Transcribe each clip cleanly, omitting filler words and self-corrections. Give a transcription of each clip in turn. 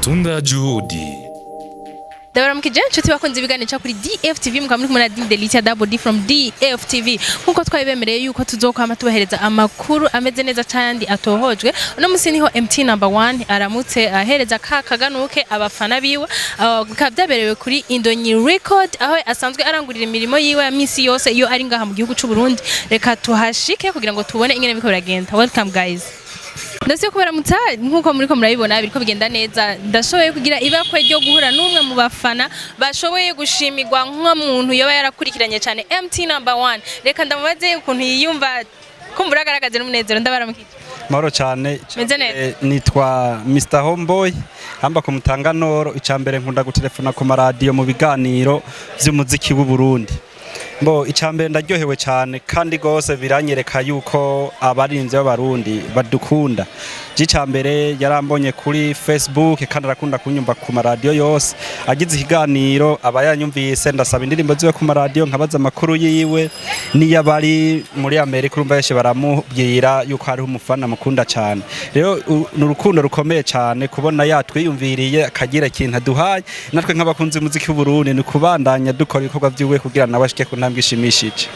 Matunda ya juhudi. Ndabaramukije inshuti bakunze ibiganiro kuri DFTV, mukaba muri kumwe na Dini Delicia, Double D from DFTV. Nkuko twabibemereye yuko tuzokwama tubahereza amakuru ameze neza kandi atohojwe, uno musi niho MT number 1 aramutse ahereza ka kaganuke abafana biwe. Bikaba byaberewe kuri Indonyi Record, aho asanzwe arangurira imirimo yiwe ya misi yose iyo ari ngaha mu gihugu c'u Burundi. Reka tuhashike kugira ngo tubone ingene biriko biragenda. Welcome guys. Ndasiyo kubaramutsa. Nkuko muriko murabibona, biriko bigenda neza. Ndashoboye kugira ibakwe ryo guhura n'umwe mu bafana bashoboye gushimirwa nk'umuntu yoba yarakurikiranye cyane MT number 1. Reka ndamubaze ukuntu yiyumva, kumbura agaragaze n'umunezero. Ndabaramukije. Mahoro cyane. Meze neza. Nitwa Mr Homeboy hamba ku Mutanganoro. Icambere, nkunda gutelefona ku maradiyo mu biganiro vy'umuziki w'u Burundi. Mbo icambere, ndaryohewe cyane kandi gose, biranyereka yuko abarinzi b'Abarundi badukunda. Icambere, yarambonye kuri Facebook kandi arakunda kunyumva ku maradiyo yose. Agize ikiganiro aba yanyumvise. Ndasaba indirimbo ziwe ku maradiyo, nkabaza amakuru yiwe. Niyo abari muri Amerika, urumva benshi baramubwira yuko hariho umufana mukunda cyane. Rero ni urukundo rukomeye cyane kubona yatwiyumviriye akagira ikintu aduhaye natwe nk'abakunzi b'umuziki w'Uburundi. Ni kubandanya dukora ibikorwa vyiwe kugira nawe ashike ku ntambwe ishimishije.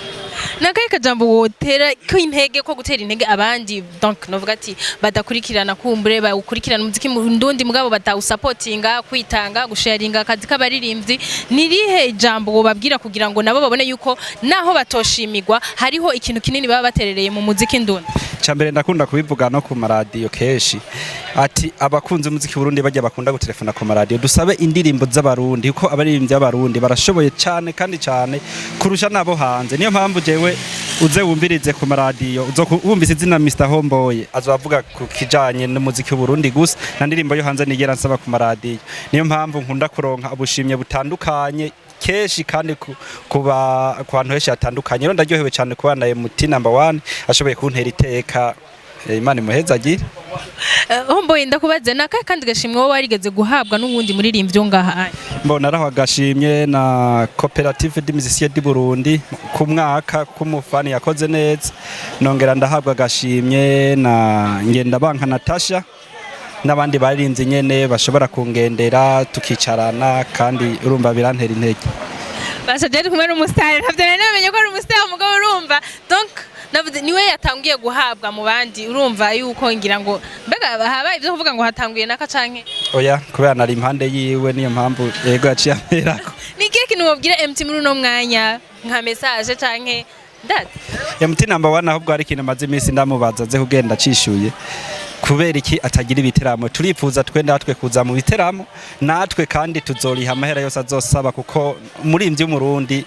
Nakaye kajambo wotera ko intege, ko gutera intege abandi, donc novuga ati badakurikirana, kumbure bawukurikirana umuziki mu ndundi mugabo batawusapotinga, kwitanga, gusharinga akazi k'abaririmbyi, nirihe jambo wobabwira kugira ngo nabo babone yuko naho batoshimirwa hariho ikintu kinini baba baterereye mu muziki ndundi? Cambere, ndakunda kubivuga no ku maradiyo kenshi ati abakunzi umuziki w'Uburundi bajya bakunda gutelefona ku maradiyo, dusabe indirimbo z'Abarundi, kuko abaririmbyi b'Abarundi barashoboye cyane kandi cyane kurusha nabo hanze. Niyo mpamvu jewe uze wumvirize ku maradiyo, uzo wumvise izina Mr Homeboy, azobavuga ku kijanye n'umuziki w'Uburundi gusa, nta ndirimbo yo hanze nigera nsaba ku maradiyo. Niyo mpamvu nkunda kuronka ubushimye butandukanye kenshi kandi kuba ku bantu henshi hatandukanye. Rero ndaryohewe cyane kuba na MT number 1 ashoboye kuntera iteka. Imana imuhezagire. Homeboy, ndakubaze, nakahe kandi gashimwe wowe warigeze guhabwa n'uwundi muririmbyi wo ngaha aya? Mbona araho agashimye na Coopérative des Musiciens du Burundi ku mwaka k'umufani yakoze neza. Nongera ndahabwa agashimye na Ngendabanka Natasha n'abandi baririmbyi nyene bashobora kungendera tukicarana, kandi urumva birantera intege. Basha, ari kumwe n'umusitari, ntabyo nari namenye ko ari umusitari. Umugabo, urumva, donc navuze niwe yatangiye guhabwa mu bandi. Urumva yuko ngira ngo mbega habaye ibyo kuvuga ngo hatanguye naka canke? Oya, kubera nari impande yiwe, niyo mpamvu yego yaciye amperako. Ni ikihe kintu wobwira MT muri uno mwanya nka message canke ndazi? MT number 1, ahubwo hari ikintu maze iminsi ndamubaza aze kugenda acishuye: kubera iki atagira ibiteramo? Turifuza twe natwe kuza mu biteramo natwe, kandi tuzoriha amahera yose azosaba, kuko umurimbyi w'Umurundi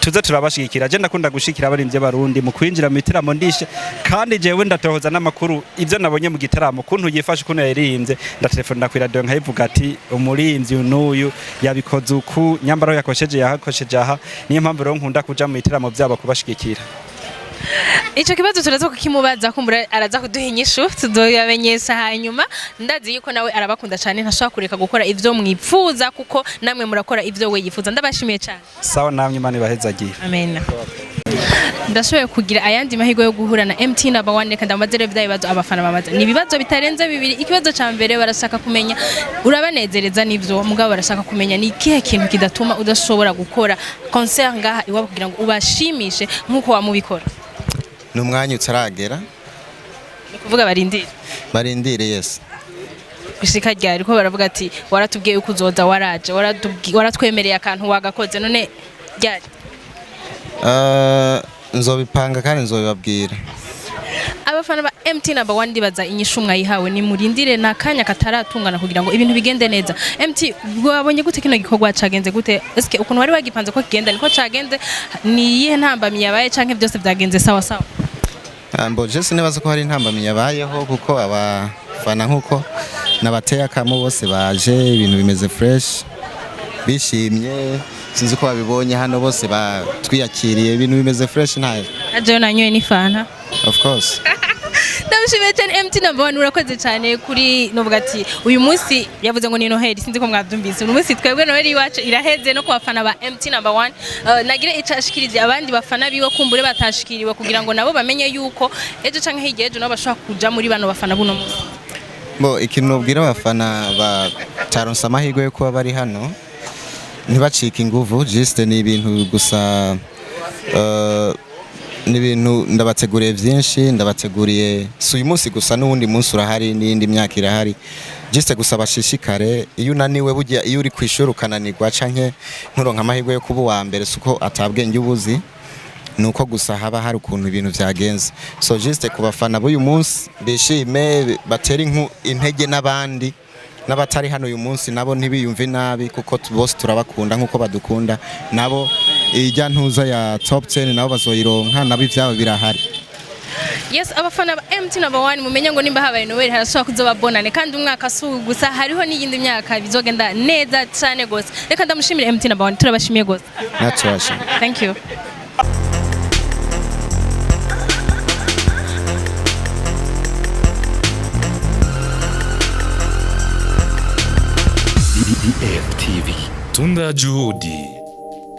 tuze turabashigikira. Je ndakunda gushikira abaririmbyi b'Abarundi mu kwinjira mu biteramo ndishe, kandi jewe ndatohoza n'amakuru. Ibyo nabonye mu gitaramo, kuntu yifashe, ukuntu yaririmbye, ndatelefona ku radio nkayivuga ati umurimbyi n'uyu yabikoze uku, nyambaro yakosheje yahakosheje aha. Niyo mpamvu rero nkunda kuja mu biteramo byabo kubashigikira. Ico kibazo turaza kukimubaza, kumbura araza kuduha inyishu, tuzoyamenyesha hanyuma. Ndazi yuko nawe arabakunda cyane, ntashobora kureka gukora ivyo mwipfuza, kuko namwe murakora ivyo we yifuza. Ndabashimiye cyane. Sawa, namwe Imana ibahezagire. Amen. Ndashoboye kugira ayandi mahirwe yo guhura na MT number 1. Reka ndamubaze rero bya bibazo abafana bamaze. Ni ibibazo bitarenze bibiri. Ikibazo ca mbere, barashaka kumenya, urabanezereza nivyo, mugabo barashaka kumenya ni ikihe kintu kidatuma udashobora gukora concert ngaha iwabo kugira ngo ubashimishe nkuko wamubikora. Ni umwanya utaragera. Ni kuvuga barindire? Barindire, yes. Gushika ryari? Ko baravuga ati waratubwiye yuko uzoza, waraje, waratwemereye akantu, wagakoze, none ryari? Nzobipanga kandi nzobibabwira. Abafana ba MT number 1, ndibaza inyishu mwayihawe. Ni murindire na kanya kataratungana kugira ngo ibintu bigende neza. MT, wabonye gute kino gikorwa? Cagenze gute? Eske ukuntu wari wagipanze ko kigenda niko cagenze? Ni iyihe ntambamyi yabaye, canke byose byagenze sawa sawa? Mbo je sinibaza ko hari intambamyi yabayeho, kuko abafana nkuko nabateye akamo bose baje, ibintu bimeze fresh, bishimye. Sinzi ko babibonye hano, bose batwiyakiriye, ibintu bimeze fresh, nta Ajeyo nanyoye n'ifanta. Of course. Ndamushimiye cyane. MT number 1, urakoze cyane kuri novuga ati uyu munsi yavuze ngo ni Noheli, sinzi ko mwabyumvise. Uyu munsi twebwe Noheli iwacu iraheze no ku bafana ba MT number 1. Nagire ico ashikirije abandi bafana biwe, kumbure batashikiriwe, kugira ngo nabo bamenye yuko ejo canke hirya ejo nabo bashobora kuja muri bano bafana buno munsi. Bo, ikintu nobwira abafana bataronse amahirwe yo kuba bari hano, ntibacike inguvu. Juste ni ibintu gusa, ni ibintu ndabateguriye byinshi, ndabateguriye si uyu munsi gusa, n'uwundi munsi urahari, n'iyindi myaka irahari. Juste gusa bashishikare. Iyo unaniwe burya, iyo uri ku ishuri ukananirwa canke nturonke amahirwe yo kuba uwa mbere, suko atabwenge ubuzi, nuko gusa haba hari ukuntu ibintu vyagenze. So juste ku bafana b'uyu munsi, bishime, batere intege n'abandi n'abatari hano uyu munsi, nabo ntibiyumve nabi, kuko bose turabakunda nk'uko badukunda. Nabo ijya ntuza ya top 10 nabo bazoyironka, nabo ivyabo birahari. Yes, abafana ba MT Number 1, mumenye ngo nimba habaye Noel harashobora kuzoba bonane, kandi umwaka si uwu gusa, hariho n'iyindi myaka bizogenda neza cyane gose. Reka ndamushimire MT Number 1, turabashimiye gose. Natwe turashimye. Thank you. DFTV. Tunda Juhudi.